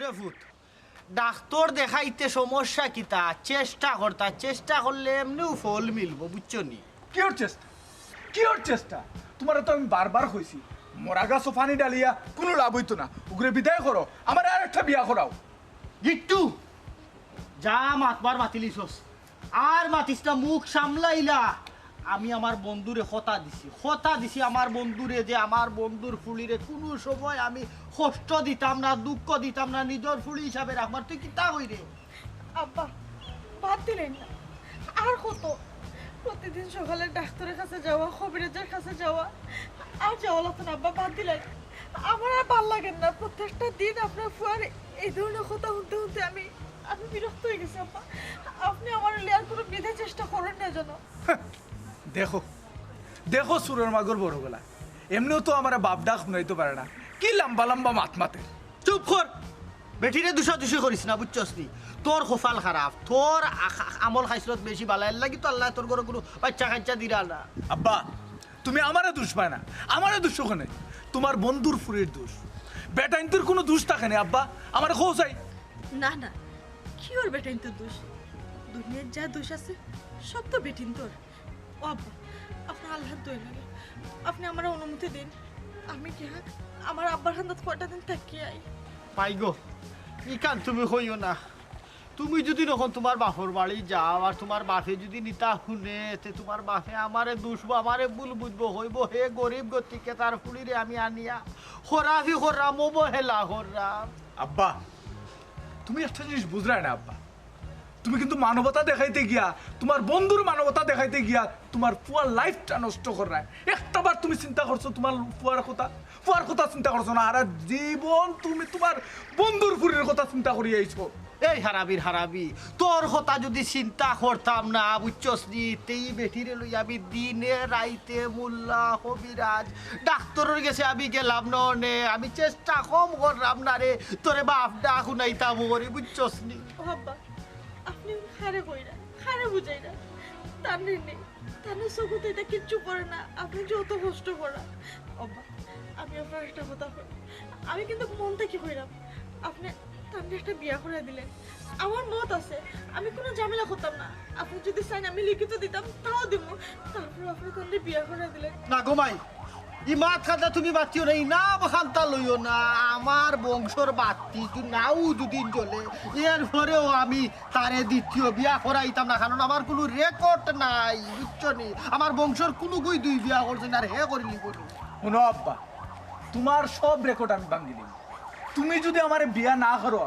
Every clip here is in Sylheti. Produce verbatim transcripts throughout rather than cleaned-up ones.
এ ফুত, ডাক্তর দেখাইতে সমস্যা কিতা? চেষ্টা করতা, চেষ্টা করলে এমনেউ ফল মিলবো, বুঝছো নি? কিওর চেষ্টা? কিওর চেষ্টা? তুমারে তো আমি বারবার কইছি, মরা গাছো পানি ঢালিয়া কুনু লাভ অইতো না। উগরে বিদায় করো, আমারে আরেকটা বিয়া করাও। গিট্টু, যা মাতবার মাতিলিছস, আর মাতিস না, মুখ সামলাইলা। আমি আমার বন্ধুরে কথা দিছি, কথা দিছি আমার বন্ধুরে যে আমার বন্ধুর ফুড়িরে কুনু সময় আমি কষ্ট দিতাম না, দুঃখ দিতাম না, নিজর ফুড়ি হিসাবে রাখমু। তুই কিতা কইরে? আব্বা, বাদ দিলাইন না। আর কত? প্রতিদিন সকালে ডাক্তরের কাছে যাওয়া, কবিরাজের কাছে যাওয়া, আর যাওয়া লাগতো না আব্বা, বাদ দিলাইন। আমার আর ভালা লাগের না। প্রত্যেকটা দিন আপনার ফুয়ার এই ধরনের কথা হুনতে হুনতে আমি, আমি বিরক্ত অই গেছি আব্বা। আপনে আমারে লইয়া আর কুনু বিধে চেষ্টা করইন না যেন। দেখো, দেখো চুরর মাগর বড় গলা, এমনেউ তো আমারে বাপ ডাক হুনাইতো পারে না, কি লাম্বা লাম্বা মাত মাতে। চুপ কর, বেটিরে দুষাদুষি করিস না, বুঝছস নি? তোর কপাল খারাপ, তোর আ-, আ-, আমল খাইছলত বেশি ভালা, এর লাগি তো আল্লায় তোর ঘরো কুনু বাইচ্চা কাইচ্চা দিরা না। আব্বা, তুমি আমারে দুষ পায় না, আমারে দুষ কেনে? তুমার বন্ধুর ফুড়ির দুষ। বেটাইন্তর কুনু দুষ থাকে না আব্বা, আমারে কও চাই। না, না, কিওর বেটাইন্তর দুষ? দুনিয়ার যা দুষ আছে, সব তো বেটিন্তর। ও আব্বা, আপনে আল্লার দোয়াই লাগে, আপনে আমারে অনুমতি দিন, আমি গিয়া আমার আব্বার কান্দাত কয়টা দিন থাকি আই। মাইগো, ইখান তুমি কইও না। তুমি যুদি অখন তুমার বাপর বাড়ি যাও আর তুমার বাপে যুদি নিতা হুনে, তে তুমার বাপে আমারে দুষবো, আমারে ভুল বুঝবো, কইবো, "হে গরিব গতিকে তার ফুড়িরে আমি আনিয়া খরাফি কররাম, অবহেলা কররাম।" আব্বা, তুমি একটা জিনিস বুঝরায় না আব্বা। তুমি কিন্তু মানবতা দেখাইতে গিয়া, তুমার বন্ধুর মানবতা দেখাইতে গিয়া তুমার ফুয়ার life টা নষ্ট কররায়। একটাবার তুমি চিন্তা করছো তুমার ফুয়ার কথা? ফুয়ার কথা চিন্তা করছো না, হারা জীবন তুমি তুমার বন্ধুর ফুড়ির কথা চিন্তা করি আইছো। এই হারামির হারামি, তোর কথা যুদি চিন্তা করতাম না, বুঝছস নি, তে ই বেটিরে লইয়া আমি দিনে রাইতে মোল্লা, কবিরাজ, ডাক্তরর গেছে আমি গেলাম না অনে, আমি চেষ্টা কম কররাম না রে, তোরে বাপ ডাক হুনাইতাম করি, বুঝছস নি? ও আব্বা, আপনে কারে কইরা, কারে বুঝাইরা? তানরে নেই, তানর চকুত ইতা কিচ্ছু পড়ে না, আপনে যত কষ্ট করা। আব্বা, আমি আপনারে একটা কথা কই, আমি কিন্তু মন থাকি কইরাম, আপনে তানরে একটা বিয়া করাই দিলেন, আমার মত আছে, আমি কুনু ঝামেলা করতাম না। আপনে যুদি চাইন আমি লিখিত দিতাম, তাও দিমু, তারপর আপনে তানরে বিয়া করাই দিলেন। না গো মাই, ই মাত খান্দা তুমি মাতিও না, ই নাম খান্দা লইও না। আমার বংশর বাতি যু-, নাও যুদি জ্বলে, এরপরেও আমি তারে দ্বিতীয় বিয়া করাইতাম না, কারণ আমার কুনু record নাই, বুঝছো নি? আমার বংশর কুনুগুই দুই বিয়া করছে না, আর হে করিলিবো নি। হুনো আব্বা, তুমার সব record আমি ভাঙ্গিলিমু। তুমি যুদি আমারে বিয়া না করো,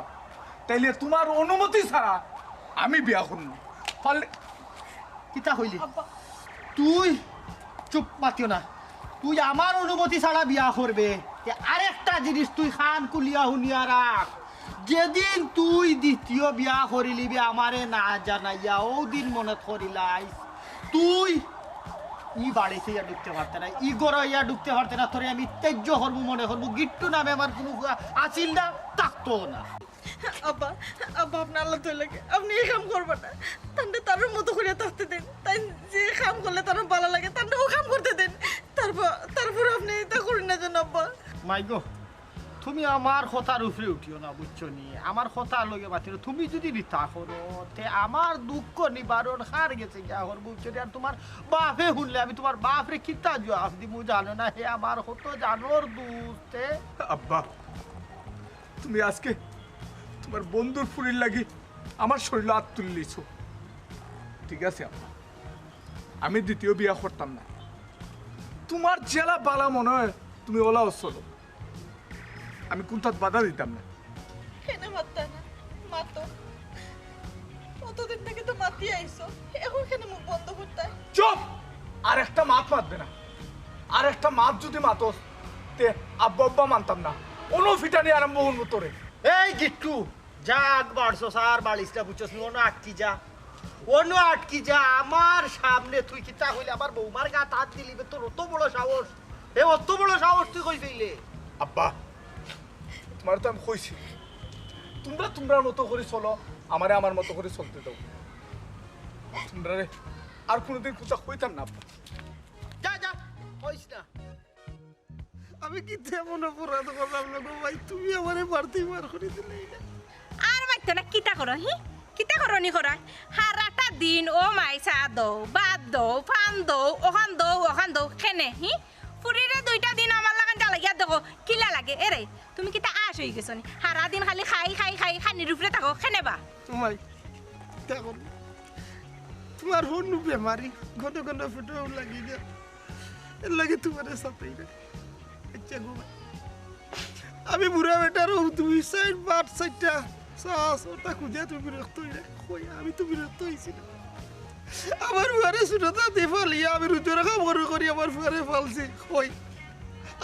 তাইলে তুমার অনুমতি ছাড়া আমি বিয়া করমু। পারলে কিতা কইলি? আব্বা। তুই চুপ, মাতিও না। তুই আমার অনুমতি ছাড়া বিয়া করবে। তে আরেকটা জিনিস তুই কান খুলিয়া হুনিয়া রাখ। যেদিন তুই দ্বিতীয় বিয়া করিলিবে আমারে না জানাইয়া, অউ দিন মনত করিলাইস। তুই ই বাড়িত ইয়া ঢুকতে পারতে না, ই ঘরো ইয়া ঢুকতে পারতে না, তোরে আমি ত্যায্য করমু মনে করমু। গিট্টু নামে আমার কুনু ফুয়া আছিল না, থাকতো না। আব্বা, আব্বা, আপনে আল্লার দোয়াই লাগে, আপনে ই কাম করবা না। তানরে তানর মতো করিয়া থাকতে দেন। তাইন যে কাম করলে তানর ভালা লাগে, তানরে অউ কাম করতে দেন। তারপর, তারপর আপনে ইতা করইন না যেন, আব্বা। মাইগো, তুমি আমার কথার উপরে উঠিও না, বুঝছো নি? আমার কথার লগে মাতিও না। তুমি যুদি ইতা করো, তে আমার দুঃখ নিবারণ কার গেছে গিয়া করমু, বুঝছো নি? আর তুমার বাপে হুনলে আমি তুমার বাপরে কিতা জুয়াফ দিমু জানো না? হে আমার কত জানোর দুষ তে। আব্বা, তুমি আজকে তুমার বন্ধুর ফুড়ির লাগি আমার শরীলো আত তুলিলিছো। ঠিক আছে আব্বা, আমি দ্বিতীয় বিয়া করতাম না। তুমার যেলা ভালা মনে অয় তুমি অলাউ চলো, আমি কুনটাত বাধা দিতাম না। কেনে মাততায় না? মাতো। অতদিন থাকি তো মাতিয়া আইছো, অখন কেনে মুখ বন্ধ করতায়? চুপ! আর একটা মাত মাতবে না। আর একটা মাত যুদি মাতস, তে আব্বা আব্বা মানতাম না। অনো ফিটানি আরম্ভ করমু তোরে। এই গিট্টু, যা আগ বাড়ছস আর বাড়িস না, বুঝছস নি? অনো আটকি যা, অনো আটকি যা। আমার সামনে তুই কিতা কইলে? আমার বৌমার গাত আত দিলিবে, তোর অত বড় সাহস? হে, অত বড় সাহস তুই কই পাইলে? আব্বা, তুমারে তো আমি কইছি, তুমরা তুমরার মতো করি চলো, আমারে আমার মতো করি চলতে দাও। তুমরারে আর কুনুদিন কুন্তা কইতাম না, আব্বা। যা, যা, কইস না। আমি কিতা এমন অপরাধ করলাম না গো ভাই, তুমি আমারে মারতেই বার করি দিলে। তে না কিতা করো, হি? কিতা করো নি করায়? হারাটা দিন ও মাই চা দৌ, ভাত দৌ, পান দৌ, অখান দৌ, অখান দৌ, কেনে, হি? ফুরিরে দুইটা দিন আমার লাখান জ্বালাইয়া দেখো, কিলা লাগে? এরে, তুমি কিতা আশ অইগেছো নি? হারা দিন খালি খাই, খাই, খাই, খানির উপরে থাকো, কেনে বা? ও মাই, দেখো, তুমার হনু বেমারি, ঘন ঘন ফুটো লাগি যায়, এর লাগি তুমারে সাতাই না। আচ্ছা গো মাই, আমি বুড়া বেটার ও দুই সাইড বাট সাইডটা চাষ, ওটা খুঁজে তুমি বিরক্ত অইলে, কই, আমি তো বিরক্ত অইছি না। আমার ফুয়ারে ছোটতা দি ফালিয়া আমি রুজর কাম করি করি আমার ফুয়ারে ফালছি, কই,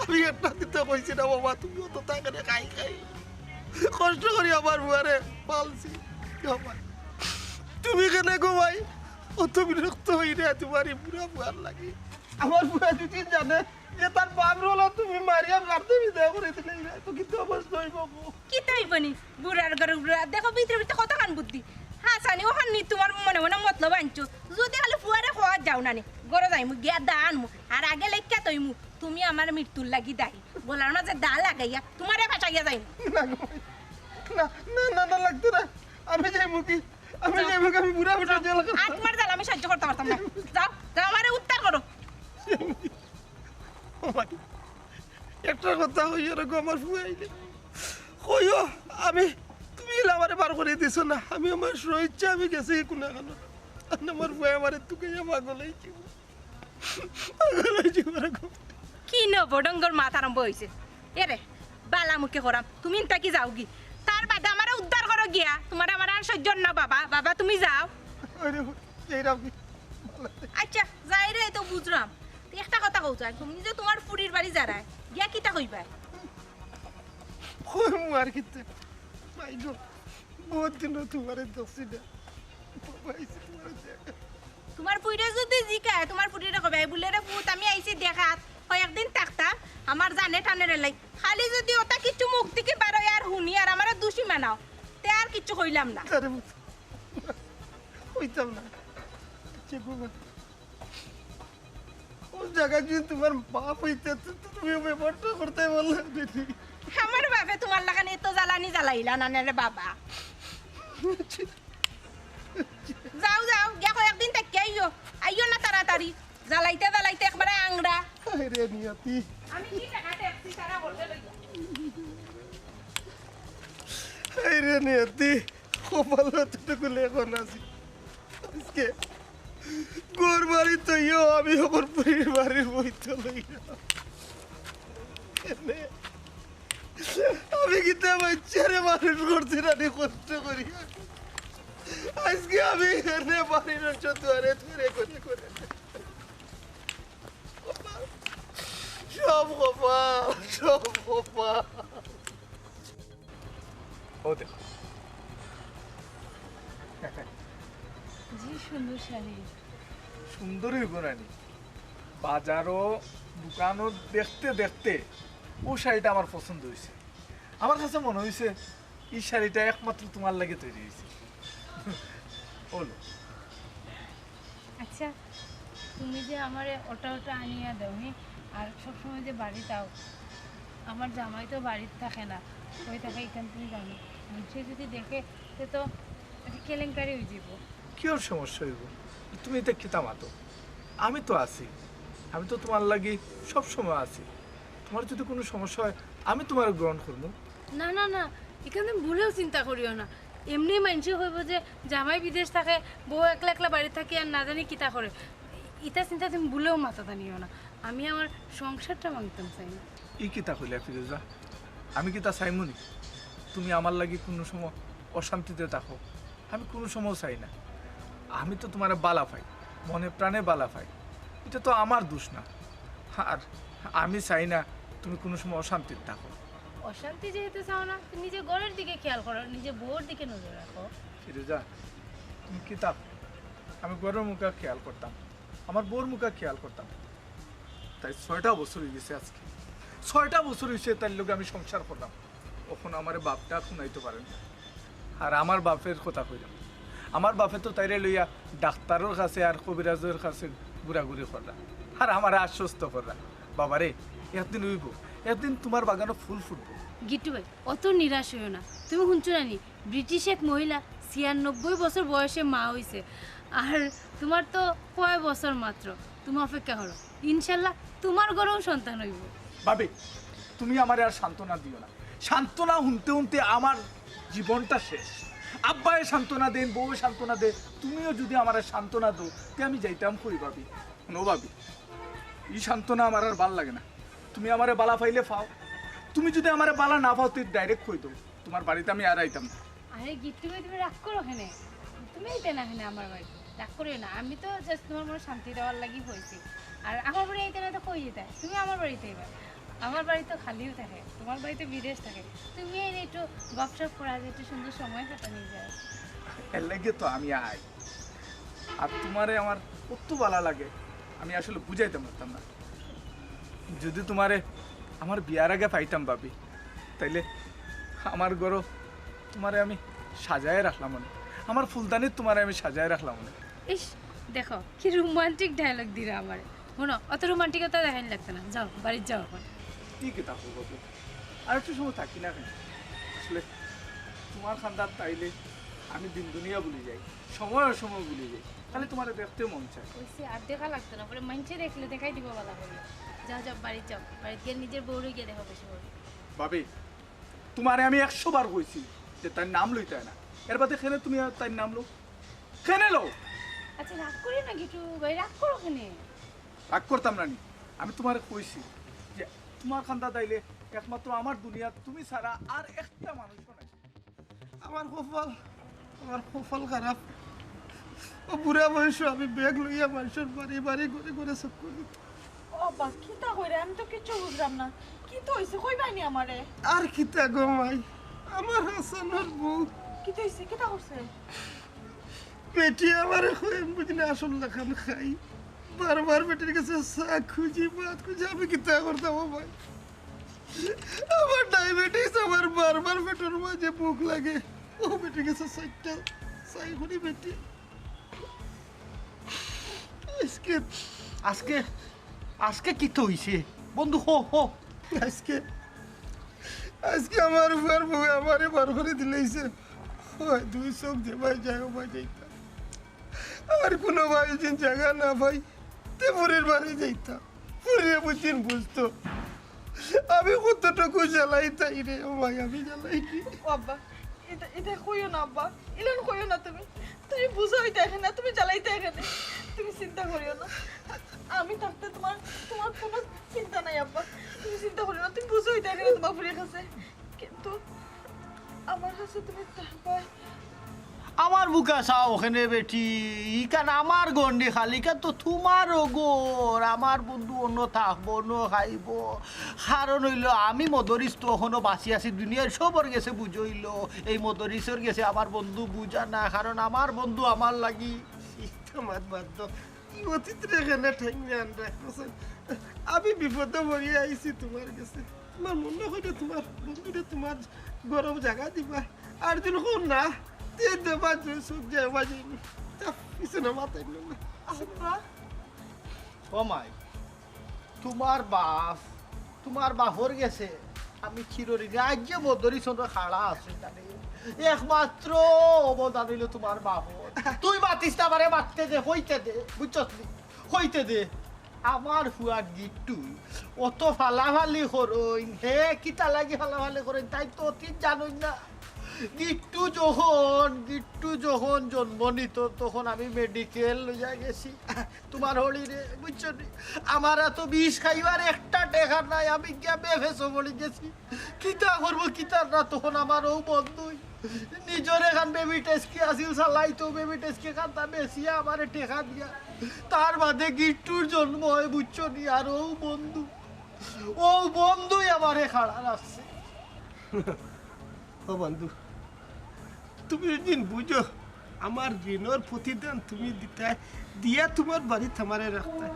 আমি একটা দিতে কইছি না বাবা, তুমি অত তাকে খাই খাই কষ্ট করি আমার ফুয়ারে ফালছি। গো মাই, তুমি কেনে গো মাই অত বিরক্ত অইরে তুমার ই বুড়া ফুয়ার লাগি? আমার ফুয়া যদি জানে যে তার বাপ রলো তুমি মারিয়া মারতে বিদায় করি দিলে, তো কিন্তু অবস্থা অইব গো। কিতা অইব নি? বুড়ার ঘরে বুড়া। দেখো, ভিতরে ভিতরে কতখান বুদ্ধি। হাছানি, অখান নি তুমার মনে মনে মতলব আনছো। যদি খালি ফুয়ারে কওয়া যাও না নি, ঘরো যাইমু, গিয়া দা আনমু। আর আগে লেখিয়া থইমু, তুমি আমার মৃত্যুর লাগি দায়ী। গলার মাঝে দা লাগাইয়া তুমারে ফাঁসাইয়া যাইমু। না গো, না, না, না, না, লাগতো না। আমি যাইমু কি? আমি যাও। যাইমু কি? আমি বুড়া বেটা জেল খাটতাম। আর তুমার জ্বালা আমি সহ্য করতাম পারতাম না। যাও, যাও, আমারে উদ্ধার করো। ও মাই, একটা কথা কইও রে গো আমার ফুয়া আইলে। কইও, আমি, তুমি ইলা আমারে বার করি দিছো না। আমি আমার স্বইচ্ছা আমি গেছি কুনাখানো। আর আমার ফুয়া আমারে তুকাইয়া পাগল অইছি। পাগল অইছি রে গো। কি নবডঙ্গর মাত আরম্ভ অইছে। এরে, বালা মুখে করাম। তুমি ইনতা কি যাওগি? তার বাদে আমারে উদ্ধার করো গিয়া। তুমার আমার আর সহ্য না বাবা। বাবা, তুমি যাও। আরে, এই রাখি। আচ্ছা, যাইরে, তো বুঝরাম। তে একটা কথা কও চাই, তুমি যে তুমার ফুরির বাড়ি যারায়, গিয়া কিতা কইবায়? কইমু আর কিতা? মাই গো, বহুত দিন তুমারে দেখছি না। বাবা আইছে তুমারে দেখা। তুমার ফুরিরে যদি জিকায়, তুমার ফুরিরে কইবায়, "বুলে রে পুত, আমি আইছি দেখাত, কয়েকদিন থাকতাম, আমার জানে টানে রে লাই।" খালি যদি ওটা কিচ্ছু মুখ থাকি বার অয় আর হুনি আর আমারে দুষি মানাও, তে আর কিচ্ছু কইলাম না। আরে পুত, কইতাম না। যে বাবা, কোন জায়গায় যদি তুমার বাপ অইতে, তো তুমি ওই ব্যাপারটা করতে বললে দিদি। আমার বাপে তুমার লাখান এত জ্বালানি জ্বালাইলা না, না রে বাবা। যাও, যাও, গিয়া কয়েকদিন থাকি আইও। আইও না তাড়াতাড়ি। জ্বালাইতে জ্বালাইতে একবারে আংড়া। আরে নিয়তি। আমি কি টাকা ট্যাক্সি তারা বলতে লইয়া? আরে নিয়তি। কপাল অতটুকু লেখন আছে। আজকে ঘর বাড়ি তো ইয়ো, আমি আমার ফুরির বাড়ির বইতে লইয়া। এনে আমি কিতা বাচ্চারে মানুষ করছি না নি কষ্ট করি। আজকে আমি এনে বাড়ির দুয়ারে দুয়ারে করে করে। সব কপাল, সব কপাল। ও দেখো। জি, সুন্দর শাড়ি। সুন্দরই অইবো না নি? বাজারো, দোকানো দেখতে দেখতে ও শাড়িটা আমার পছন্দ অইছে। আমার কাছে মনে অইছে ই শাড়িটা একমাত্র তুমার লাগি তৈরি অইছে। বলো। আচ্ছা, তুমি যে আমারে ওটা ওটা আনিয়া দাও, হে, আর সবসময় যে বাড়িত আও, আমার জামাই তো বাড়িত থাকে না, কই থাকে ইখান তুমি জানো। মানষে যদি দেখে, তে তো একটা কেলেঙ্কারি অইযিবো। কিওর সমস্যা অইবো? তুমি ইতা কিতা মাতো? আমি তো আছি, আমি তো তুমার লাগি সব সময় আছি। তুমার যদি কুনু সমস্যা অয়, আমি তুমারে গ্রহণ করমু। না, না, না, ইখান তুমি ভুলেও চিন্তা করিও না। এমনে মানষে কইবো যে জামাই বিদেশ থাকে, বউ একলা একলা বাড়িত থাকি আর না জানি কিতা করে। ইতা চিন্তা তুমি ভুলেও মাথাত আনিও না। আমি আমার সংসারটা ভাঙতাম চাই না। ই কিতা কইলা ফিরোজা? আমি কিতা চাইমু নি তুমি আমার লাগি কুনু সময় অশান্তিতে থাকো? আমি কুনু সময় চাই না। আমি তো তুমারে বালা পাই, মনে প্রাণে বালা পাই। ইটা তো আমার দোষ না। আর আমি চাই না তুমি কুনু সময় অশান্তিতে থাকো। অশান্তি যেহেতু চাও না, তো নিজে ঘরের দিকে খেয়াল করো, নিজে বউর দিকে নজর রাখো। ফিরোজা, তুমি কিতা? আমি ঘরের মুখা খেয়াল করতাম, আমার বউর মুখা খেয়াল করতাম। তাই ছয়টা বছর অইগেছে আজকে, ছয়টা বছর অইছে তাইর লগে আমি সংসার করলাম। অখন আমারে বাপটা হুনাইতো পারে না। আর আমার বাপের কথা কইলাম, আমার বাপে তো তাইরে লইয়া ডাক্তারর কাছে আর কবিরাজর কাছে ঘুরাঘুরি করলা, আর আমারে আশ্বস্ত করলা, "বাবারে, একদিন অইবো, একদিন তুমার বাগানো ফুল ফুটবো।" গিট্টু ভাই, অত নিরাশ অইও না। তুমি হুনছো না নি, ব্রিটিশ এক মহিলা ছিয়ানব্বই বছর বয়সে মা অইছে, আর তুমার তো কয় বছর মাত্র। তুমি অপেক্ষা করো, ইনশাল্লাহ তুমার ঘরেও সন্তান অইবো। ভাবি, তুমি আমারে আর সান্ত্বনা দিও না। সান্ত্বনা হুনতে হুনতে আমার জীবনটা শেষ। আব্বায় সান্ত্বনা দেইন, বউয়ে সান্ত্বনা দেইন, তুমিও যুদি আমারে সান্ত্বনা দেও, তে আমি যাইতাম কই ভাবি? হুনো ভাবি, ই সান্ত্বনা আমার আর ভালা লাগে না। তুমি আমারে ভালা পাইলে পাও, তুমি যুদি আমারে ভালা না পাও, তে direct কই দেও, তুমার বাড়িত আমি আর আইতাম না। আরে গিট্টু ভাই, তুমি রাগ করো কেনে? তুমি আইতে না কেনে আমার বাড়িত? রাগ করিও না, আমি তো just তুমার মনে শান্তি দেওয়ার লাগি কইছি। আর আমার বাড়ি আইতে না তো কই যাইতায়? তুমি আমার বাড়িত আইবা। আমার বাড়ি তো খালিউ থাকে, তুমার বাড়ি তো বিদেশ থাকে। তুমি আইলে একটু গপশপ করা যায়, একটু সুন্দর সময় কাটানি যায়। এর লাগি তো আমি আই। আর তুমারে আমার কত ভালা লাগে, আমি আসলে বুঝাইতাম পারতাম না। যুদি তুমারে আমার বিয়ার আগে পাইতাম ভাবি, তাইলে আমার ঘরো তুমারে আমি সাজায় রাখলাম অনে, আমার ফুলদানিত তুমারে আমি সাজায় রাখলাম অনে। ইস, দেখো কি রোমান্টিক ডায়লগ দিরা আমারে। হুনো, অত রোমান্টিকতা দেখাইন লাগতো না, যাও বাড়িত যাও অখন। ই কিতা কও ভাবি? আর একটু সময় থাকি না কেনে? আসলে তুমার কান্দাত আইলে আমি দিন দুনিয়া ভুলি যাই, সময় অসময় ভুলি যাই, খালি তুমারে দেখতে মন চায়। অইছে, আর দেখা লাগতো না, পরে মাইনষে দেখলে দেখাই দিবো ভালা করি। যাও যাও বাড়িত যাও, বাড়িত গিয়া নিজর বউরে গিয়া দেখো বেশি করি। ভাবি, তুমারে আমি একশো বার কইছি যে তাইর নাম লইতায় না, এর বাদে কেনে তুমি আর তাইর নাম লও? কেনে লও? আচ্ছা রাগ করিও না গিট্টু ভাই, রাগ করো কেনে? রাগ করতাম না নি, আমি তুমারে কইছি যে তুমার কান্দাত আইলে একমাত্র আমার দুনিয়াত তুমি ছাড়া আর একটা মানুষও নাই। আমার কপাল, আমার কপাল খারাপ। অউ বুড়া বয়সো আমি ব্যাগ লইয়া মাইনষর বাড়ি বাড়ি ঘরে ঘরে চক্কর দিতাম। ও আব্বা, কিতা কইরা? আমি তো কিচ্ছু বুঝলাম না। কিতা অইছে? কইবায়নি আমারে? আর কিতা গো মাই, আমার হাসানর বউ। কিতা অইছে? কিতা করছে? বেটি আমারে কয়, আমি বুঝি না আসল লাখান খাই। বারবার বেটির গেছে চা খুঁজি, ভাত খুঁজি, আমি কিতা করতাম ও মাই? আমার ডায়াবেটিস, আমার বারবার পেটর মাঝে ভুক লাগে। ও বেটির গেছে চাইরটা চা খুঁজি বেটি। আজকে, আজকে, আজকে কিতা অইছে? বন্ধু, হো, হো। আজকে, আজকে আমার ফুয়ার বউয়ে আমারে বার করি দিলাইছে। অয় দুই চউখ যেবায় যায়, অবায় যাইতাম। আর কুনু বায় যেন জাগা না পাই, তে ফুরির বাড়ি যাইতাম। ফুরিয়ে বুঝিন বুঝতো। আমি কতটুকু জ্বালাইতাম রে, ও মাই, আমি জ্বালাইনি। ও আব্বা, ইতা, ইতা কইও না আব্বা, ইলান কইও না তুমি। তুমি বুঝাইতায় কেনে, তুমি জ্বালাইতায় কেনে। তুমি চিন্তা করিও না, আমি থাকতে তুমার, তুমার কুনু চিন্তা নাই আব্বা। তুমি চিন্তা করিও না, তুমি বুঝাইতায় কেনে তুমার ফুরির কাছে। কিন্তু আমার কাছে তুমি থাকবায়। আমার বুকা চাও কেনে বেটি, ইখান আমার ঘর নি খালি, ইখান তো তুমারও ঘর। আমার বন্ধু অনো থাকবো, অনো খাইবো। কারণ অইলো আমি মদরিছ তো অখনো বাঁচি আছি, দুনিয়ার সবর গেছে বুঝইলো, এই মদরিছর গেছে আমার বন্ধু বুঝা না, কারণ আমার বন্ধু আমার লাগি। ইতা মাত বাদ দেও। ই অতীতরে কেনে ঠেংনি আনরায়? আমি বিপদো পড়িয়া আইছি তুমার গেছে। তুমার মনো কইলে তুমার বন্ধুরে তুমার ঘরো জাগা দিবা। আর যদি কও না, তে দেবা যে সুখ যায় বাজে। তা পিছনে মাথায় নিও না। আব্বা, ও মাই, তুমার বাপ, তুমার বাপর গেছে আমি চিরঋণী। আইজ যে মদরিছর খাড়া আছে, তারে একমাত্র অবদান অইলো তুমার বাপর। তুই মাতিস না, আমারে মাততে দে, কইতে দে, বুঝছস নি? কইতে দে। আমার ফুয়া গিট্টু অত ফালাফালি করইন, হে কিতা লাগি ফালাফালি করইন, তাইন তো অতীত জানইন না। গিট্টু যখন, গিট্টু যখন জন্ম নিতো, তখন আমি মেডিকেল লইয়া গেছি। তুমার হড়িরে, বুঝছো নি? আমার এত বিষ খাইবার একটা টেকা নাই, আমি গিয়া বেফেসো পড়ি গেছি। কিতা করবো, কিতা না, তখন আমার অউ বন্ধুই নিজর এখান বেবি টেস্কি আছিল, চালাইতো বেবি টেস্কি খান্তা বেচিয়া আমারে টেকা দিয়া। তার বাদে গিট্টুর জন্ম অয়, বুঝছো নি? আর অউ বন্ধু, অউ বন্ধুই আমারে খাড়া রাখছে। ও বন্ধু, তুমি যদি বুঝো, আমার ঋণর প্রতিদান তুমি দিতায়, দিয়া তুমার বাড়িত আমারে রাখতায়।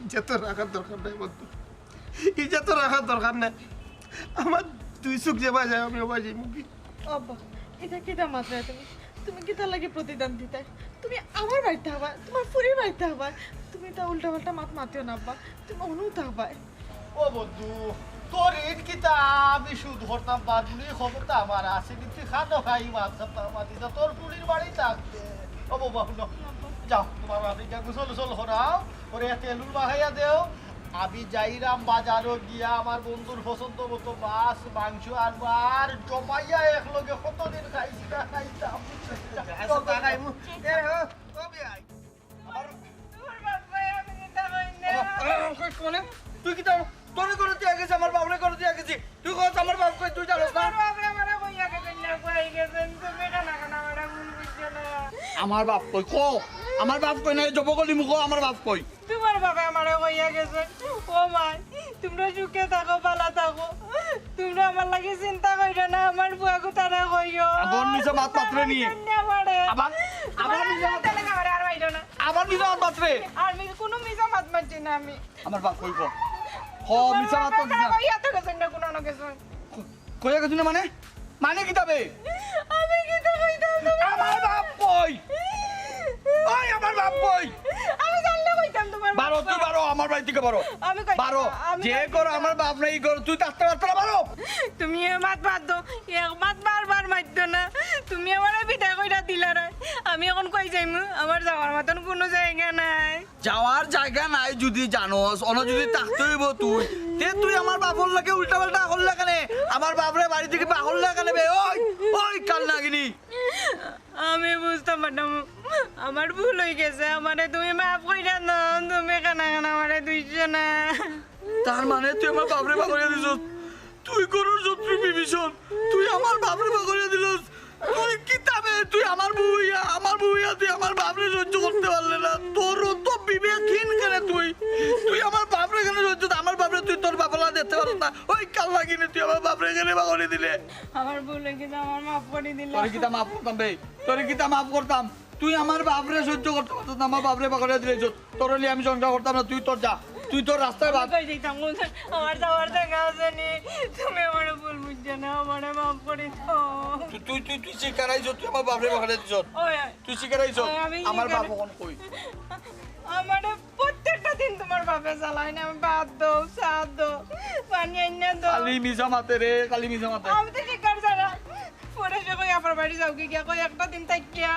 ইজ্জত রাখার দরকার নাই বন্ধু, ইজ্জত রাখার দরকার নাই। আমার দুই চউখ যেবায় যায়, আমি অবায় যাইমুগি। আব্বা, ইতা কিতা মাতরায় তুমি? তুমি কিতার লাগি প্রতিদান দিতায়? তুমি আমার বাড়িত থাকবায়, তুমার ফুরির বাড়িত থাকবায়। তুমি ইতা উল্টা পাল্টা মাত মাতিও না আব্বা, তুমি অনো থাকবায়। ও বন্ধু, তোর ঋণ কিতা আমি শোধ করতাম পারবো নি? ক্ষমতা আমার আছে নি, তুই খানো খাই মাত খাতা মাতি যা, তোর পুলির বাড়ি থাকতে। ও বাবা, হুনো, যাও, তোমার বাপে গিয়া গোসল গোসল করাও, ওরে তেলুর বাহাইয়া দেও। আমি যাইরাম বাজারো গিয়া আমার বন্ধুর পছন্দ মতো মাছ, মাংস আর আর জমাইয়া একলগে কতদিন খাইছি না খাইতাম। আচ্ছা, তা খাইমু। এ, ও, ও বিয়াই। আমার তোমার বাপ ভাই আমি কিতা কই না। আমার, আমার বাপ কই মানে? তুই কিতা, তোরে করে দিয়া গেছি, আমার বাপরে করে দিয়া গেছি। তুই কস আমার বাপ কই, তুই জানোস না? তোমার বাপে আমারে কইয়া গেছেন না, কই গেছেন, তুমি কানা কানা আমারে ভুল বুঝছো না। আমার বাপ কই, ক। আমার বাপ কই না, এই জব কলি মুখো, আমার বাপ কই? তোমার বাপে আমারে কইয়া গেছেন, ও মাই, তোমরা সুখে থাকো, ভালা থাকো, তোমরা আমার লাগি চিন্তা কইরো না, আমার বুয়াগু তারা কইও। আবার মিছা মাত মাতরে নি। আমারে। আবার, আবার মিছা মাত। তাহলে আমারে আর মাইরো না। আবার মিছা মাত মাতরে। আর মি-, কোনো মিছা মাত মারছি না আমি। আমার বাপ কই ক? হ, মিছা মাত মাতরে না। কইয়া তো গেছেন না, কোনো না গেছেন। ক-, কইয়া গেছি না মানে? মানে কিতা বে? আমি কিতা কইতাম তোমার? আমার বাপ কই? ওই আমার বাপ কই? আমি জানলে কইতাম তোমার বাপ বারো, তুই কই। বারো, আমার বাড়ি থেকে বারো। আমি কই, বারো। আমি যে কই করো দিতাম। আমার বাপ নাই, ই করো, তুই থাকতে পারতে না, বারো। তুমি এ মাত বাদ দাও, এক মাত বারবার মারতো না। তুমি আমারে বিদায় কইরা দিলা রে। আমি এখন কই যাইমু? আমার যাওয়ার মতন কোনো জায়গা নাই। যাওয়ার জায়গা নাই যদি জানোস, অনো যদি থাকতে হইব তুই, তে তুই আমার বাপর লগে উল্টা পাল্টা করলে কেনে? আমার বাপরে বাড়ি থেকে বার করলে কেনে বে? ওই, ওই কাল নাগিনি। আমি বুঝতাম পারতাম, আমার ভুল হয়ে গেছে, আমারে তুমি মাফ কইরা দাও, তুমি কানা কানা আমারে দুইশো না। তার মানে তুই আমার বাপরে বার করিয়া দিছস? তুই গরুর শত্রু বিভীষণ, তুই আমার বাপরে বার করিয়া দিলস। তুই কিতা বে, তুই আমার বউ হইয়া, আমার বউ হইয়া তুই আমার বাপরে সহ্য করতে পারলে না। তোর অত বিবেকহীন কেনে তুই? তুই আমার বাপরে কেনে সহ্য, আমার বাপরে তুই তোর বাপলা দেখতে পারস না। ওই কাল লাগিনি তুই আমার বাপরে কেনে বার করিয়া দিলে। আমার ভুল হয়ে গেছে, আমার মাফ করে দিলাম। তোরে কিতা মাফ করতাম বে? তোরে কিতা মাফ করতাম? তুই আমার বাপরে সহ্য করতে পারছস না, আমার বাপরে বার করিয়া দিলে ইজ্জত। তোর হলে আমি সংসার করতাম না, তুই তোর যা, তুই তোর রাস্তায় ভাগ। কই যাইতাম, কোন আমার যাওয়ার জায়গা আছে নি? তুমি আমারে ভুল বুঝছো না, আমারে মাফ করে দাও। তুই, তুই, তুই, তুই স্বীকার আইছস, তুই আমার বাপরে বার করিয়া দিছস। ওই, ওই। তুই স্বীকার আইছস, ওই, আমি আমার স্বীকার। বাপ ওখান কই? আমারে প্রত্যেকটা দিন তোমার বাপে জ্বালায় না, আমি ভাত দাও, চা দাও, পানি আইনা দাও। খালি মিছা মাতে রে, খালি মিছা মাতে। আমি তো স্বীকার ছাড়া। পরে সে কই আপার বাড়ি যাও কি গিয়া, কই একটা দিন থাকিয়া।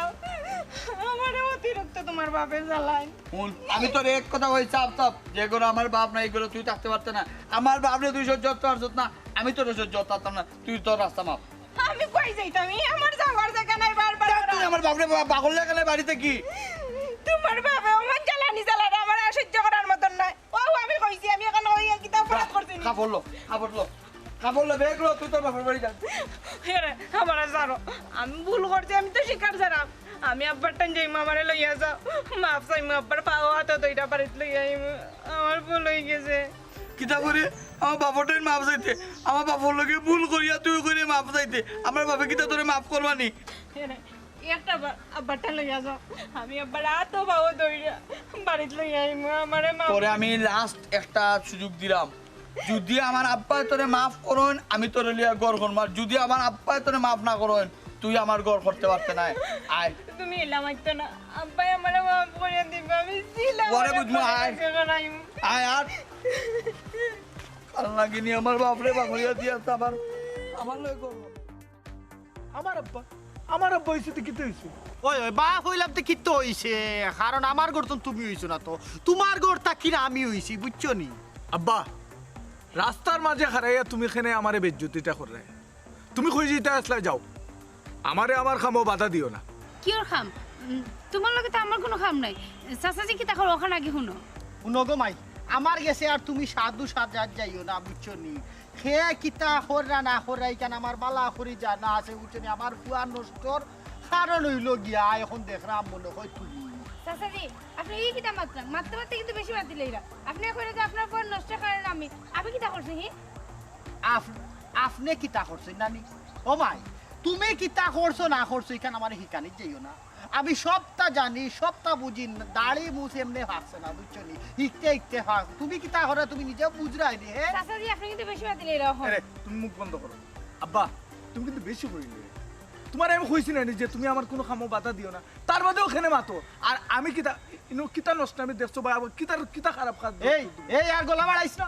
আমারে অতিরিক্ত তোমার বাপে জ্বালায়। হুন, আমি তোর এক কথা কই, চাপ চাপ, যে ঘরো আমার বাপ নাই, এই ঘরো তুই থাকতে পারতে না। আমার বাপরে তুই সহ্য করতে পারছত না, আমি তোরে সহ্য করতে পারতাম না। তুই তোর রাস্তা মাপ। আমি কই যাইতাম? এই আমার যাওয়ার জায়গা নাই, বারবার দেখ, তুই আমার বাপরে বা-, বার করলে কেনে বাড়ি থাকি? তোমার বাপে আমার জ্বালানি জ্বালাটা আমার আর সহ্য করার মতন নয়। ও, আমি কইছি, আমি এখন ওই কিতা অপরাধ করছি নি? কাপড় লো, কাপড় লো, কাপড় লো, ব্যাগ লো, তুই তোর বাপর বাড়ি যা। এরে, আমারে ছাড়ো, আমি ভুল করছি, আমি তো স্বীকার ছাড়া। আমি আব্বার টান যাইমু, আমারে লইয়া যাও। মাফ চাইমু, আব্বার পাও হাতো ধইরা বাড়িত লইয়া আইমু। আমার ভুল হয়ে গেছে। কিতা করে? আমার বাপর টান মাফ চাইতে, আমার বাপর লগে ভুল করিয়া তুই করে মাফ চাইতে, আমার বাপে কিতা তোরে মাফ করবা নি? এরে, একটা বা-, আব্বার টান লইয়া যাও। আমি আব্বার হাতো পাও ধইরা বাড়িত লইয়া আইমু, আমারে মাফ। তোরে আমি লাস্ট একটা সুযোগ দিলাম, যদি আমার আব্বায় তোরে মাফ করইন, আমি তোরে লইয়া ঘর করমু। আর যদি আমার আব্বায় তোরে মাফ না করইন, তুই আমার ঘর করতে পারতে নায়। আয়। তুমি এলা মারতো না। আব্বায় আমারে মাফ করিয়া দিবা। আমি ছিলাম, পরে আমারে বুঝমু, আয়। আয় আর। কাল নাগিনি আমার বাপরে বার করিয়া দিয়া আমার, আমার লগে ঘর। আমার আব্বা, আমার আব্বা হইছে তো কিতা হইছে? ওই, ওই, বাপ হইলাম তো কিতা হইছে? কারণ আমার ঘর তো তুমি হইছো না তো। তোমার ঘর থাকি না আমি হইছি, বুঝছো নি? আব্বা, রাস্তার মাঝে হারাইয়া তুমি কেনে আমারে বেইজ্জতিটা কররায়? তুমি কই যাইতা আছলায় যাও, আমারে আমার কামো বাধা দিও না। কিওর কাম? উম, তোমার লগে তো আমার কোনো কাম নাই। চাচাজি কিতা করো, অখান আগে হুনো। হুনো গো মাই, আমার গেছে আর তুমি সাধু সাজাত যাইও না, বুঝছো নি? কে কিতা কররা না কররা, ইখান আমার বালা করি জানা আছে, বুঝছো নি? আমার ফুয়া নষ্টর কারণ হইলো গিয়া, এখন দেখরাম মনে হয় তুমি। চাচাজি, আপনে ই কিতা মাতরা? মাততে মাততে কিন্তু বেশি মাতিলাইরা। আপনে কইরা যে আপনার ফুয়া নষ্টর কারণ আমি। আমি কিতা করছি, হি? আপ-, আপনে কিতা করছইন নানি? ও মাই, তুমি কিতা করছো না করছো, ইখান আমারে হিকানিত যাইও না। আমি সবটা জানি, সবটা বুঝি, দাড়ি মুছ এমনে ফাকছে না, বুঝছো নি? হিকতে হিকতে ফাকছে। তুমি কিতা করো, তুমি নিজে বুঝরায় নি, হে? চাচাজি, আপনে কিন্তু বেশি মাতিলাইরা অখন। আরে, তুমি মুখ বন্ধ করো। আব্বা, তুমি কিন্তু বেশি করিলে। তোমারে আমি কইছি না নি যে তুমি আমার কোনো কামো বাধা দিও না। তার বাদেও কেনে মাতো। আর আমি কিতা, ইনো কিতা নষ্ট আমি দেখছো বা আবার কিতা, কিতা খারাপ কাজ দেখছো এই, তুমি? এই আর গলা বাড়াইস না।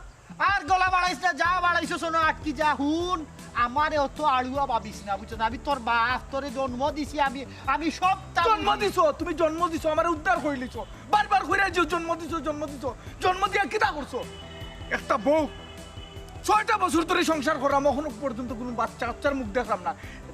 আর গলা বাড়াইস না, যা বাড়াইছস না আটকি যা। হুন, আমারে অত আড়ুয়া ভাবিস না, বুঝছস না? আমি তোর বাপ, তোরে জন্ম দিছি আমি, আমি সবতা জন্ম বুঝি। দিছো, তুমি জন্ম দিছো, আমারে উদ্ধার করিলিছো। বারবার কইরা যে জন্ম দিছো, জন্ম দিছো, জন্ম দিয়া কিতা করছো? একটা বউ, ছয়টা বছর ধরি সংসার করলাম, অখনো পর্যন্ত কুনু বাচ্চা কাচ্চার মুখ দেখলাম না।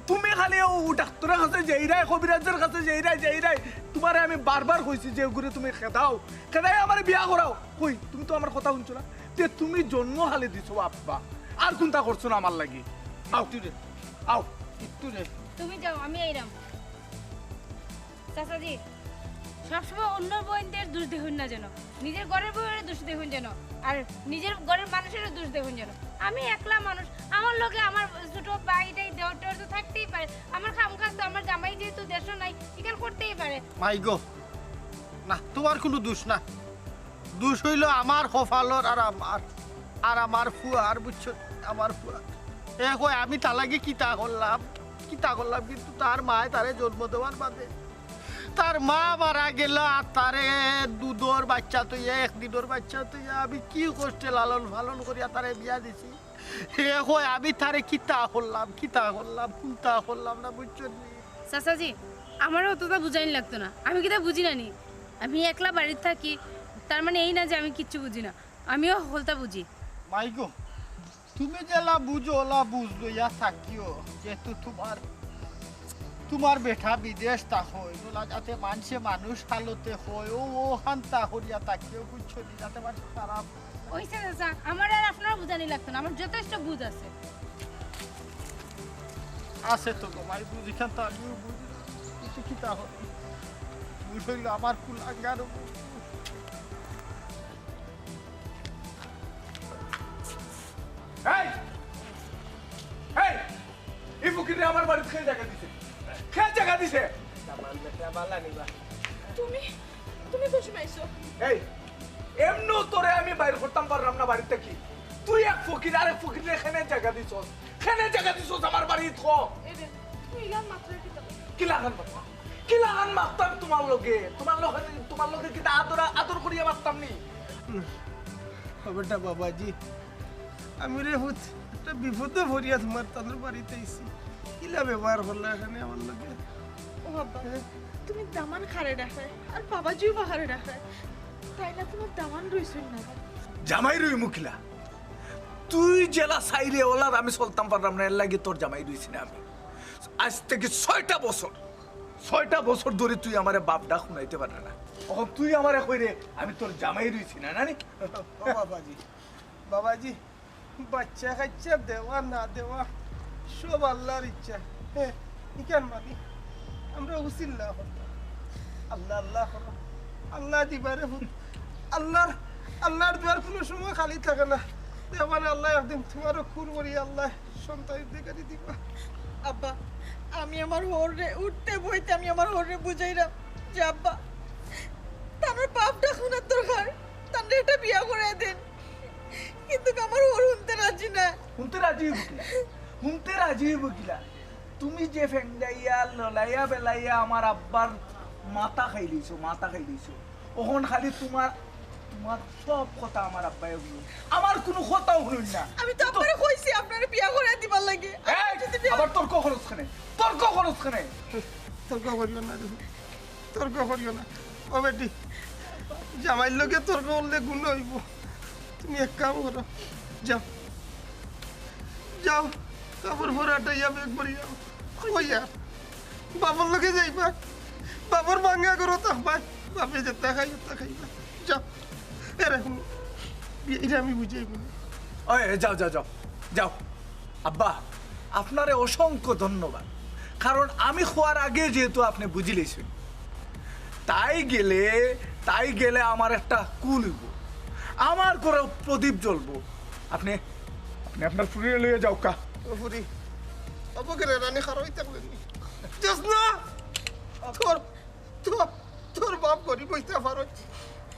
তুমি খালি অউ ডাক্তরর কাছে যাইরায়, কবিরাজর কাছে যাইরায়, যাইরায়। তুমারে আমি বারবার কইছি যে অগুরে তুমি খেদাও, খেদাই আমারে বিয়া করাও। কই, তুমি তো আমার কথা হুনছো না। তে তুমি জন্ম খালি দিছো আব্বা, আর কুনতা করছো না আমার লাগি। আও, আও। একটু রে। তুমি যাও, আমি আইরাম। চাচাজি, সবসময় অন্য বইনদের দোষ দেখইন না যেন, নিজের ঘরের বউয়ের দোষ দেখইন যেন, আর নিজের ঘরের মানুষেরও দোষ দেখইন যেন। আমি একলা মানুষ, আমার লগে আমার ছোট ভাইটাই দেওর টেওর তো থাকতেই পারে। আমার কাম কাজ তো আমার জামাই যেহেতু দেশো নাই, ইখান করতেই পারে। মাই গো, না, তুমার কুনু দোষ না। দোষ অইলো আমার কপালর আর আমার, আর আমার ফুয়ার, বুঝছো? আমার ফুয়া। এ কয়, আমি তার লাগি কিতা করলাম, কিতা করলাম, কিন্তু তার মায় তারে জন্ম দেওয়ার বাদে তার মা মারা গেল, আর তারে দুধর বাচ্চা থইয়া, এক দিনর বাচ্চা থইয়া আমি কি কষ্টে লালন পালন করিয়া তারে বিয়া দিছি। এ কয়, আমি তারে কিতা করলাম, কিতা করলাম, কুনতা করলাম না, বুঝছো নি? চাচাজি, আমারে অততা বুঝাইন লাগতো না, আমি কিতা বুঝি না নি? আমি একলা বাড়িত থাকি, তার মানে এই না যে আমি কিচ্ছু বুঝি না, আমিও হকলতা বুঝি। মাই গো, তুমি যেলা বুঝো, অলা বুঝ লইয়া থাকিও, যেহেতু তুমার, তুমার বেটা বিদেশ থাকইন, অলা যাতে মানষে মানুষ হালতে কয়, অউ, অউ হান্তা করিয়া থাকিও, বুঝছো নি, যাতে মানষে খারাপ অইছে চাচা, আমার আর আপনারে বুঝানি লাগতো না, আমার যথেষ্ট বুঝ আছে। আছে তো গো মাই, বুঝ ইখান তো আমিও বুঝি না। কিন্তু কিতা করি? বুঝ অইলো আমার কুলাঙ্গার। এই! এই! ই ফকিররে আমার বাড়িত কে জাগা দিছে? কে জাগা দিছে? তুমি, তুমি কুন সময় আইছো? এই, এমনেও তোরে আমি বাইর করতাম পারলাম না বাড়ি থাকি। তুই এক ফকির, আরেক ফকিররে কেনে জাগা দিছস? কেনে জাগা দিছস আমার বাড়িত, ক? এই রে, তুই ইলান মাতরে কিতা? কিলাখান মাততাম? কিলাখান মাততাম তুমার লগে? তুমার লগে, তুমার লগে কিতা আদর, আদর করিয়া মাততাম নি? ও বেটা বাবাজি, আমি রে পুত, একটা বিপদো পড়িয়া তুমার তানুর বাড়িত আইছি। কিলা ব্যবহার করলা ইখানে আমার লগে? ও আব্বা, তুমি দামান কারে ডাকরায়, আর বাবাজিও বা কারে ডাকরায়। তাইন তুমার দামান রইছইন না। জামাই রইমু কিলা? তুই যেলা চাইরে অলার আমি চলতাম পারলাম না, এরলাগি তোর জামাই রইছি না আমি। আইজ থাকি ছয়টা বছর, ছয়টা বছর ধরি তুই আমারে বাপ ডাক হুনাইতে পাররে না। অখন তুই আমারে কইরে আমি তোর জামাই রইছি না, না নি? ও বাবাজি, বাবাজি, বাচ্চা কাচ্চা দেওয়া না দেওয়া সব আল্লার ইচ্ছা। হে, ইখান মানি আমরা উছিলা করতাম। আল্লা আল্লা করো, আল্লায় দিবা রে পুত। আল্লার, আল্লার দুয়ার কুনু সময় খালি থাকে না। দেখবায় আল্লায় একদিন তুমারও খুর করি আল্লায় সন্তান অধিকারী দিবা। আব্বা, আমি আমার হউররে উঠতে বইতে আমি আমার হউররে বুঝাইরাম যে আব্বা, তানর বাপ ডাক হুনার দরকার, তানরে একটা বিয়া করাই দেইন। কিন্তু আমার হউর হুনতে রাজি না। হুনতে রাজি অইবো কিলা? হুনতে রাজি অইবো কিলা? তুমি যে ফেংগাইয়া, ললাইয়া, বেলাইয়া আমার আব্বার মাথা খাইলিছো, মাথা খাইলিছো। অখন খালি তুমার, তুমার সব কথা আমার আব্বায় হুনইন, আমার কুনু কথাও হুনইন না। আমি তো আব্বারে কইছি আপনারে বিয়া করাই দিবার লাগি। এই, আবার তর্ক করস কেনে? তর্ক করস কেনে? তর্ক করিও না রে। তর্ক করিও না। ও বেটি, জামাইর লগে তর্ক করলে গুনা অইবো। তুমি এক কাম করো, যাও, যাও, কাপড় পরা আটাইয়া ব্যাগ ভরিয়া। কই আর? বাপর লগে যাইবা, বাপর ভাঙ্গা ঘরো থাকবায়, বাপে যেতা খায় অতা খাইবা। যাও, এরে হুনো, বিয়াইরে আমি বুঝাইমু নে। ওই, যাও, যাও, যাও, যাও। আব্বা, আপনারে অসংখ্য ধন্যবাদ, কারণ আমি কওয়ার আগে যেহেতু আপনে বুঝিলিছইন, তাই গেলে, তাই গেলে আমার একটা কুল অইবো, আমার ঘরো প্রদীপ জ্বলবো। আপনে, আপনে আপনার ফুরিরে লইয়া যাউক্কা। ও ফুরি, অবো কেনে রানী খাড়া অইতা বলেনি? যাস না। তোর, তোর, তোর বাপ গরিব অইতা পারে,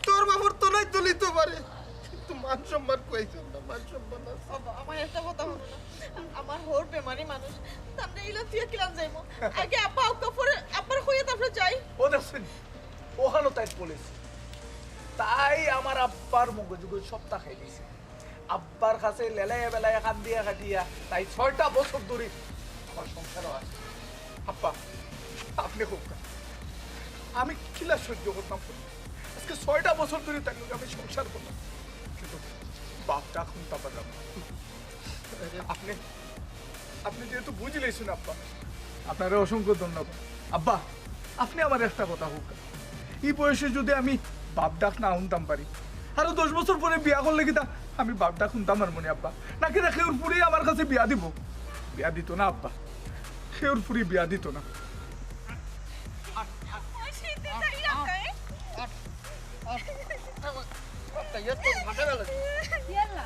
তোর বাপর তলায় তুলিতে পারে, কিন্তু মান সম্মান কইছ না, মান সম্মান আছে। বাবা, আমার একটা কথা হুনো না, আমার হউর বেমারি মানুষ, তানরে ইলা থুইয়া কিলান যাইমু? আগে আব্বা আউক্কা, পরে আব্বারে কইয়া তারপরে যাই। ও দেখছইন, অখানও তাই বলেছে, তাই আমার আব্বার মগজ উগজ সবতা খাইলিছে। আব্বার কাছে লেলাইয়া বেলাইয়া কান্দিয়া কাটিয়া তাই ছয়টা বছর ধরি আমার সংসারও আছে। আব্বা, আপনে কউক্কা, আমি কিলা সহ্য করতাম? আজকে ছয়টা বছর ধরি তার লগে আমি সংসার করলাম, কিন্তু বাপ ডাক হুনতাম পারলাম না। আপনে, আপনে যেহেতু বুঝিলাইছইন আব্বা, আপনারে অসংখ্য ধন্যবাদ। আব্বা, আপনে আমারে একটা কথা কউক্কা, ই বয়সে যদি আমি বাপ ডাক না হুনতাম পারি, আরো দশ বছর পরে বিয়া করলে কিতা আমি বাপ ডাক হুনতাম পারমু নি আব্বা? নাকি না কেউর ফুরি আমার কাছে বিয়া দিবো? বিয়া দিতো না আব্বা, কেউর ফুরি বিয়া দিতো না। ইয়াল্লা।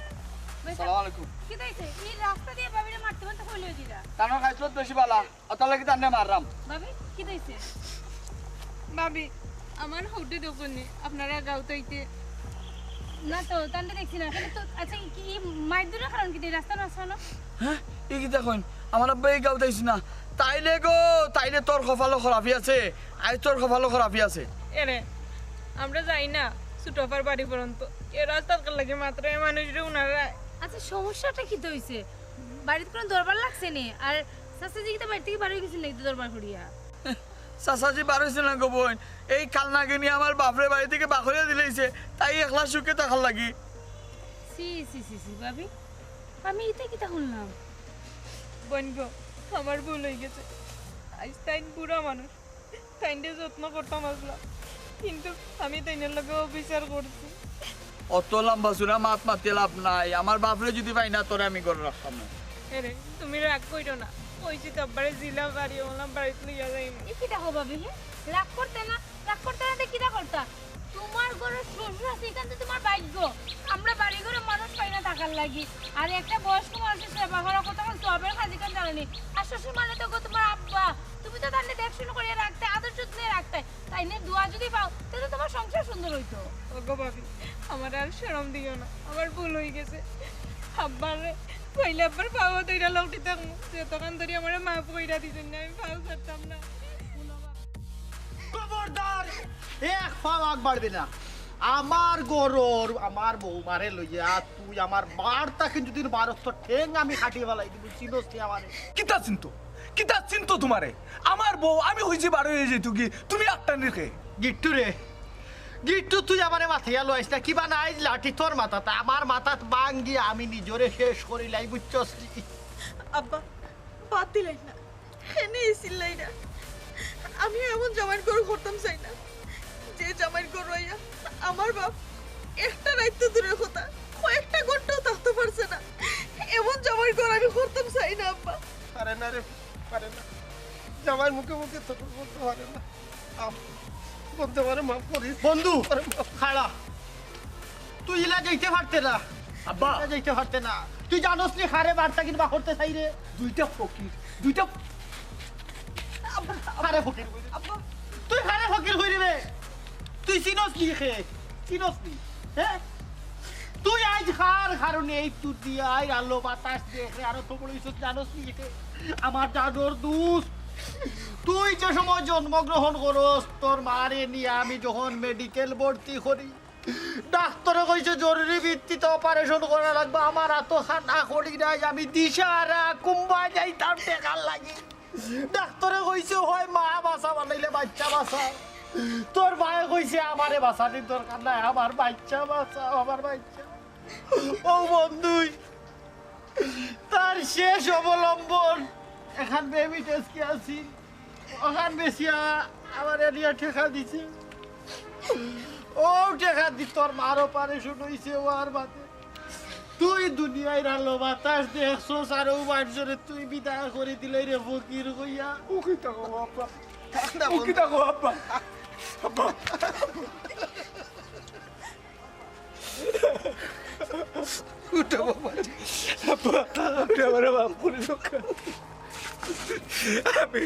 ভাই সাহেব, সালাম আলাইকুম। কিতা অইছে? ই রাস্তা দিয়া ভাবিরে মারতে মারতে কই লই দিলা? তার খাইছলত বেশি বালা, অতার লাগি তানরে মাররাম। ভাবি, কিতা অইছে? ভাবি, আমার হউরে দেখছইন নি আপনারা গাঁওত আইতে? না তো, তানরে দেখছি না। কিন্তু তো, আচ্ছা, ই কি, ই মাইর দূরের কারণ কিতা? ই রাস্তা না শোনো? হ্যাঁ, ই কিতা কইন? আমার আব্বা ই গাঁওত আইছে না। তাইলে গো, তাইলে তোর কপালো খরাপি আছে। আইজ তোর কপালো খরাপি আছে। এরে, আমরা যাই না ছোট আফার বাড়ি পর্যন্ত। এ রাস্তার লাগি মাত্র এ মানুষরে উনারা। আচ্ছা, সমস্যাটা কিতা অইছে? বাড়িত কোনো দরবার লাগছে নি? আর চাচাজি কিতা বাড়ি থাকি বার অই গেছইন নাকি দরবার করিয়া? চাচাজি বার অইছে না গো বইন, এই কাল নাগিনে আমার বাপরে বাড়ি থাকি বার করিয়া দিলাইছে, তাই একলা সুখে থাকার লাগি। ছি, ছি, ছি, ছি, ভাবি, আমি ইতা কিতা হুনলাম? বইন গো, আমার ভুল অই গেছে। আইজ তাইন বুড়া মানুষ, তাইনরে যত্ন করতাম আছলাম, কিন্তু আমি তাইনর লগে অবিচার করছি। অত লম্বা চুড়া মাত মাতি লাভ নাই। আমার বাপরে যুদি পাই না, তোরে আমি ঘরো রাখতাম না। এরে, তুমি রাগ কইরো না। কইছি তো আব্বারে জিলা বাড়ি, ওলা বাড়িত লইয়া যাইমু। ই কিতা কও ভাবি, হে? রাগ করতে না, রাগ করতে না, তে কিতা করতা? তোমার ঘরো শ্বশুর আছে, ইখান তো তোমার ভাগ্য। আমরা বাড়ি ঘরো মানুষ পাই না থাকার লাগি। আর একটা বয়স্ক মানুষর সেবা করা কতখান সওয়াবের কাজ, ইখান জানো নি? আর শ্বশুর মানে তো গো তোমার আব্বা। তুমি তো তানরে দেখশুন করিয়া রাখতায়, আদর যত্নে রাখতায়। তাইনর দোয়া যুদি পাও, তে তো তোমার সংসার সুন্দর অইতো। ওগো ভাবি, আমারে আর শরম দিও না, আমার ভুল অই গেছে। আব্বারে কইলে আব্বার পাও ধইরা লউটি থাকমু, যতখান ধরি আমারে মাফ কইরা দিছইন না, আমি পাও ছাড়তাম না। খবরদার, এক পাও আগ বাড়বে না। আমার ঘরর, আমার বৌমারে লইয়া তুই আমার বার থাকি যুদি বারস, তোর ঠেং আমি কাটি ফালাই দিমু, চিনস নি আমারে? কিতা চিনতো? কিতা চিনতো তোমারে? আমার বউ, আমি কইছি বার অইয়া যাইতো গি, তুমি আটকানির কে? গিট্টু রে, গিট্টু, তুই আমারে মাতিয়া লইস না, কিবা না আইজ লাঠি তোর মাথাত, আমার মাথাত ভাঙ্গি আমি নিজরে শেষ করিলাই, বুঝছস নি? আব্বা, বাদ দিলাইন না, এনে চিল্লাই না। আমি এমন জামাইর ঘর করতাম চাই না, যে জামাইর ঘর অইয়া আমার বাপ একটা রাইত তো দূরের কথা, কয়েকটা ঘন্টাও থাকতে পারছে না। এমন জামাইর ঘর আমি করতাম চাই না, আব্বা। পারে না রে, পারে না। জামাইর মুখে মুখে তো বলতে পারে না। আম-, বলতে পারে মাফ করিস। বন্ধু, আরে মাফ। খাড়া। তুই ইলা যাইতে পারতে না। আব্বা। ইলা যাইতে পারতে না। তুই জানোস নি কারে বার্তা কিনবা করতে চাই রে? দুইটা ফকির, দুইটা আব্বা, আব্বা। কারে ফকির কইরে? আব্বা। তুই কারে ফকির কইরে রে? তুই চিনস নি কে? চিনস নি? হ্যাঁ? তুই আইজ কার কারণে এই তুই দিয়া আইর আলো বাতাস দেখরে আরো তো বড় ইজ্জত জানোস নি কে? আমার জানোর দুষ। তুই যে সময় জন্মগ্রহণ করস, তোর মারে নিয়া আমি যখন মেডিকেল ভর্তি করি, ডাক্তরে কইছে জরুরি ভিত্তিতে অপারেশন করা লাগবে। আমার আতো খানা করি নাই, আমি দিশাহারা কুম্বা যাইতাম টেকার লাগি। ডাক্তরে কইছে হয় মা বাঁচা, বানাইলে বাচ্চা বাঁচা। তোর মায়ে কইছে আমারে বাঁচানির দরকার নাই, আমার বাচ্চা বাঁচা, আমার বাচ্চা। ও বন্ধুই, তার শেষ অবলম্বন এখান বেবি টেস্কি আছি, ওখান বেচিয়া আমার এরিয়া ঠেকা দিছে। ও ঠেকা দি তোর মার অপারেশন হইছে, ও আর বাদে তুই দুনিয়ার আলো বাতাস দেখছস, আর ও মানুষরে তুই বিদায় করে দিলে রে ফকির কইয়া। ও কিতা কও আব্বা? ও কিতা কও আব্বা? আব্বা। উঠো বাবা। আব্বা, আপনি আমারে মাফ করে দেন। আমি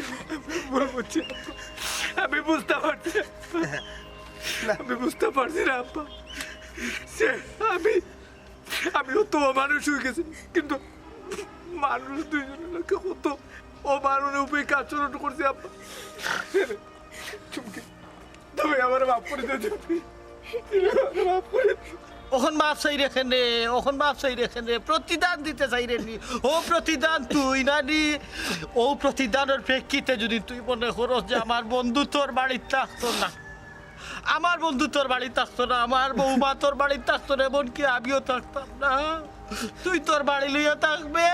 ভুল বুঝছি আব্বা। আমি বুঝতে পারছি আব্বা। না। আমি বুঝতে পারছি না আব্বা। সে আমি, আমি অত অমানুষ হয়ে গেছি, কিন্তু মানুষ দুইজনের লোকে অত অমানবিক আচরণ করছে আব্বা। তুমি, তুমি আমারে মাফ করে দেও, তুমি। তুমি আমারে মাফ করে দেও। অখন মাফ চাইরে কেনে, অখন মাফ চাইরে কেনে, প্রতিদান দিতে চাইরে নি। ও প্রতিদান তুই না নি, ও প্রতিদানর প্রেক্ষিতে যদি তুই মনে করস যে আমার বন্ধু তোর বাড়িত থাকতো না, আমার বন্ধু তোর বাড়িত থাকতো না, আমার বৌমা তোর বাড়িত থাকতো না, এমনকি আমিও থাকতাম না, তুই তোর বাড়ি লইয়া থাকবে।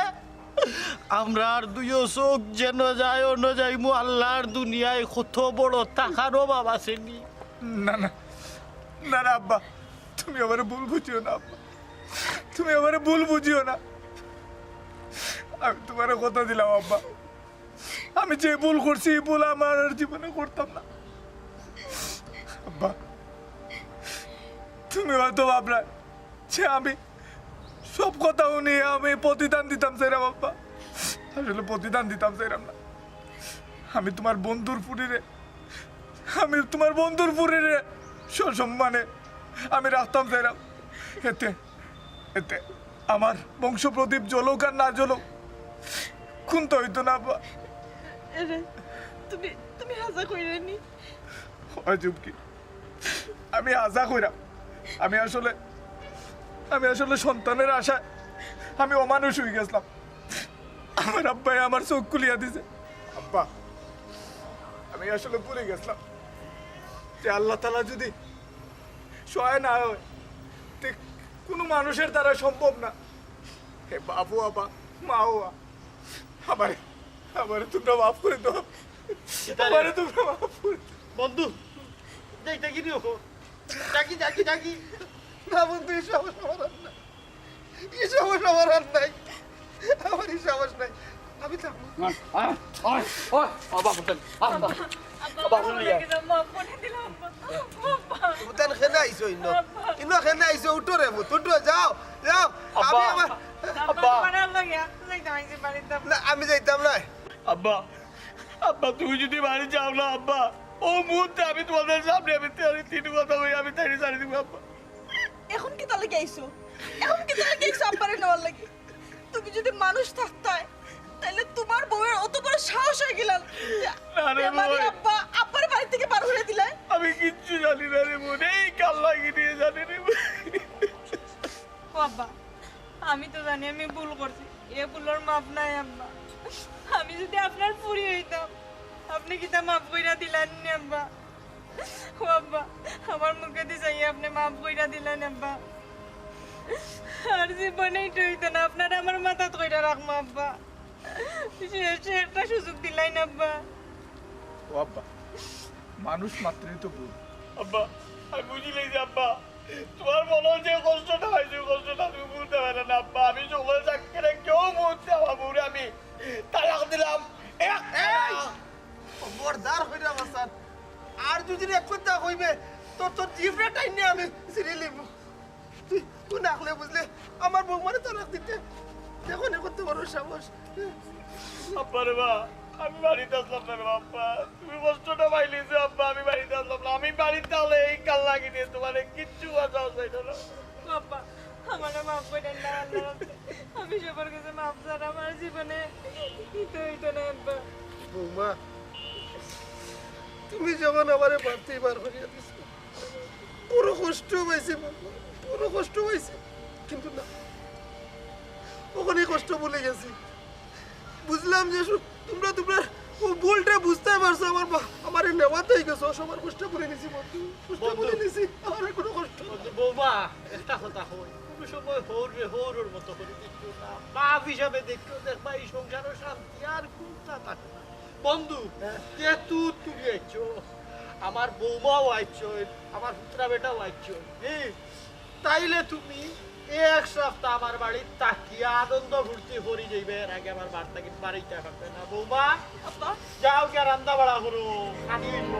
আমরার দুইও চোখ যেন যায় অন যাইমু, আল্লার দুনিয়ায় কত বড় থাকার অভাব আছে নি। না, না, না, না, আব্বা, তুমি আমারে ভুল বুঝিও না, আব্বা, তুমি আমারে ভুল বুঝিও না। আমি তুমারে কথা দিলাম, আব্বা, আমি যে ভুল করছি, এই ভুল আমার আর জীবনে করতাম না। আব্বা, তুমি হয়তো ভাবরায় যে আমি সব কথা হুনি আমি প্রতিদান দিতাম চাইরাম, আব্বা। আসলে প্রতিদান দিতাম চাইরাম না। আমি তুমার বন্ধুর ফুরিরে, আমি তুমার বন্ধুর ফুরিরে সসম্মানে আমি রাখতাম চাইরাম। এতে, এতে আমার বংশ প্রদীপ জ্বলুক আর না জ্বলুক, কুন্তা অইতো না, আব্বা। এরে, তুমি, তুমি হাছা কইরায় নি? অয় চুমকি, আমি হাছা কইরাম। আমি আসলে, আমি আসলে সন্তানের আশায় আমি অমানুষ অইগেছলাম। আমার আব্বায় আমার চোখ খুলিয়া দিছে। আব্বা, আমি আসলে ভুলি গেছলাম যে আল্লাহ তাআলা যদি সহায় না অয়, তে কুনু মানুষের দ্বারা সম্ভব না। হে বাপ ও আব্বা, মা ও আ, আমারে, আমারে তুমরা মাফ করি দেও। আমারে তুমরা মাফ করি দেও। বন্ধু, যাই, যাই, কি নিও? ডাকি, ডাকি, ডাকি। না বন্ধু, এই সাহস আমার আর নাই। এই সাহস আমার আর নাই। আমার এই সাহস নাই। আমি থাকবো। আয়, আয়, আয়, আয়, আব্বা, আব্বা, আব্বা, আব্বা, আব্বা, আব্বা, আব্বা, আব্বা, আব্বা। তুমি তান কেনে আইছো ইনো? আব্বা। ইনো কেনে আইছো? উঠো রে পুত, উঠো, যাও, যাও। আব্বা, আমি আমার আব্বা। আব্বা, আমার আর লাগে, যাইতাম, আমি বাড়িত যাবো। না, আমি যাইতাম না। আব্বা, আব্বা, তুমি যদি বাড়ি যাও না, আব্বা, ও মুহূর্তে আমি তোমাদের সামনে আমি তিন কথা কই, আমি তাইরে ছাড়ি দিমু, আব্বা। এখন কিতার লাগি আইছো? এখন কিতার লাগি আইছো আব্বারে নেওয়ার লাগি? তুমি যদি মানুষ থাকতায়, তাইলে তোমার বউয়ের অত বড় সাহস অইগেলো যে না রে বেমারি বোন। আব্বা, আব্বারে বাড়ি থাকি বার করি দিলায়। আমি কিচ্ছু জানি না রে বোন, এই কাল্লাগিরি জানি রে বোন। ও আব্বা, আমি তো জানি আমি ভুল করছি, এ ভুলর মাফ নাই আব্বা। আমি যদি আপনার ফুরি অইতাম, আপনে কিতা মাফ কইরা দিলাইন নি আব্বা? ও আব্বা, আমার মুখেদি চাইয়া আপনে মাফ কইরা দিলাইন আব্বা। আর জীবনে ইটা অইতো না, আপনারে আমার মাথাত কইরা রাখমু আব্বা। শেষ একটা সুযোগ দিলাইন আব্বা। ও আব্বা, মানুষ মাত্রই তো ভুল। আব্বা, আমি বুঝিলাইছি আব্বা, তোমার মনো যে কষ্টটা অইছে, কষ্টটা তুমি ভুলতে পারো না আব্বা। আমি সকল সাক্ষীরে কেউ মুহূর্তে আমার বউরে আমি তালাক দিলাম। এক এই! খবরদার কইরা বাসার। আর যদি এক কথা কইবে, তোর, তোর জিভটা টাইনে আমি ছিড়ি লিমু। তুই, তুই না হলে বুঝলে আমার বৌমারে তালাক দিতে। দেখো না কত বড় সাহস। আব্বা রে বা, আমি বাড়িত আসলাম না রে বাবা। তুমি কষ্টটা পাইলিছো আব্বা, আমি বাড়িত আসলাম না। আমি বাড়িত তাহলে এই কাল্লাগিরি তোমারে কিচ্ছু বাঁচাও চাইতো না। আব্বা, আমারে মাফ কইরা দেন না আল্লাহ। আমি সবার কাছে মাফ চাই, আমার জীবনে ইতা অইতো না আব্বা। বৌমা, তুমি যখন আমারে বাড়িত বার করিয়া দিছো, বড় কষ্ট পাইছি বৌমা, বড় কষ্ট পাইছি, কিন্তু না, অখন এই কষ্ট ভুলি গেছি। বুঝলাম যে সু-, তোমরা, তোমরা ও ভুলটা বুঝতে পারছো, আমার বা-, আমারে নেওয়াত অইগেছো, সবার কষ্ট ভুলি নিছি বন্ধু, কষ্ট বন্ধু। ভুলি নিছি, আমার আর কোনো কষ্ট নাই। বন্ধু, বৌমা, একটা কথা কই, কোনো সময় হউররে হউরর মতো করি দেখিও না, বাপ হিসাবে দেখিও, দেখবা এই সংসারো শান্তি আর কুন্তা থাকে না। বন্ধু, হ্যাঁ। যেহেতু তুমি আইছো, আমার বৌমাও আইছো, আমার পুত্রা বেটাও আইছো, হ্যাঁ? তাইলে তুমি এক সপ্তাহ আমার বাড়িত থাকিয়া আনন্দ ফুর্তি করি যাইবে, এর আগে আমার বাড়ি থাকি বারইতা পারবে না। বৌমা, আব্বা। যাও গিয়া রান্দা বাড়া করো, খানি অইবো।